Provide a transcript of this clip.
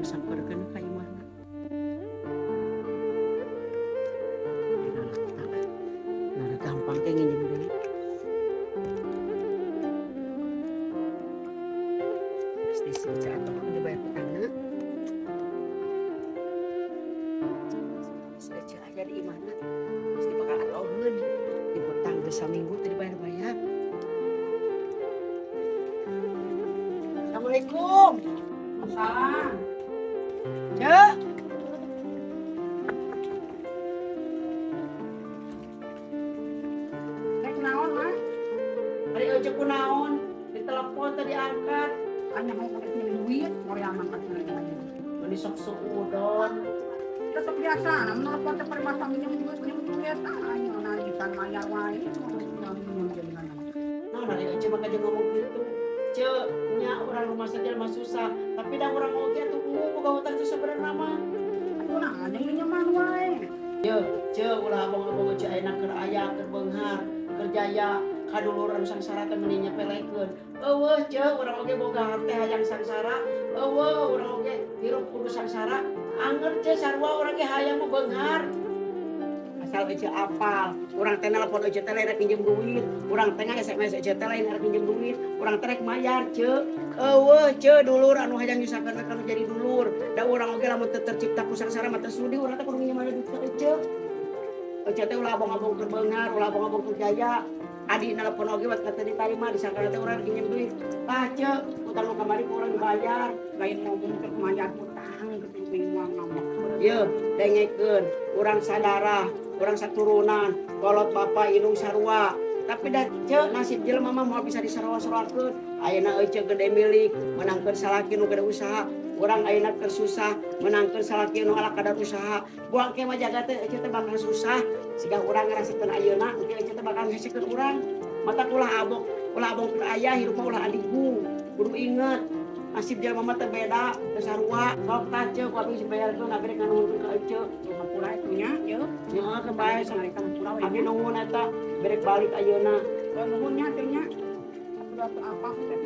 Samperkeun ka imahna. Nah, gampang teh nginjem deui. Pasti si Ica atau dibayar hutangna. Si Ica aya di imahna. Pasti bakal atoheun. Di hutang geus saminggu teu dibayar-bayar. Assalamualaikum. Salam. Cek. Rek naon, ah? Ari Ece kunaon? Ditelepon tadi angkat. Anya mau pakai nyari duit, mau angkat nyari duit. Meni sok suudon. Tetep biasa, namun nelpon teh permasa minjem duit, minjem duit. Ah, anya nagihan mayar wae, mau minjem jaminan. Nah, ari Ece mah kaje ngomong gitu. Cek, nya urang rumah saja mah susah, tapi dah urang oge atuh boga hutang teh sebenarnya mah. Atuh nah, anya minjeman wae. Ye, cek ulah abong-abong Ece ayeuna keur aya, keur beunghar, keur jaya, kadulur anu sangsara teh meuni nyepelekeun. Eueuh, cek urang oge boga hate hayang sangsara, eueuh urang oge hirup kudu sangsara. Anger cek sarua urang ge hayang mah beunghar. Asal Ece apal, urang teh nelpon Ece teh lain rek minjem duit, urang teh SMS Ece teh lain rek minjem duit, urang teh rek mayar cek. Eueuh cek dulur anu hayang nyusahkeun teh kanu jadi dulur. Da urang oge lamun teu tercipta ku sangsara mah teu sudi urang teh kudu minjem duit ka Ece. Ece teh ulah abong-abong keur beunghar, ulah abong-abong keur jaya. Adi nelpon oge wat teu ditarima disangka teh urang minjem duit. Tah cek, utang nu kamari ku urang dibayar. Lain ngomong keur mayar hutang gitu bingung ngomong. Ye, dengekeun, urang sadarah, urang saturunan, kolot bapak indung sarua. Tapi da cek nasib jelema mah moal bisa disarua-saruakeun. Ayeuna Ece gede milik, menangkeun salaki nu gede usaha. Urang ayeuna keur susah, menangkeun salaki nu ala kadar usaha. Buang ke mah jaga teh Ece teh bakal susah. Siga urang ngarasakeun ayeuna, engke Ece teh bakal ngesekeun urang. Mata ulah abok, ulah abong keur aya hirup mah ulah adigung. Kudu inget, nasib jelema mah teu beda, teu sarua. Sok tah ceu ku abdi dibayarkeun, abdi rek nganuhunkeun ka Ece. Hampura itu nya, yeuh. Nya ke bae sok. Mereka hampura we. Abdi nuhun eta, berek balik ayeuna. Oh, nuhun nya teh nya. Atuh atuh apa teh.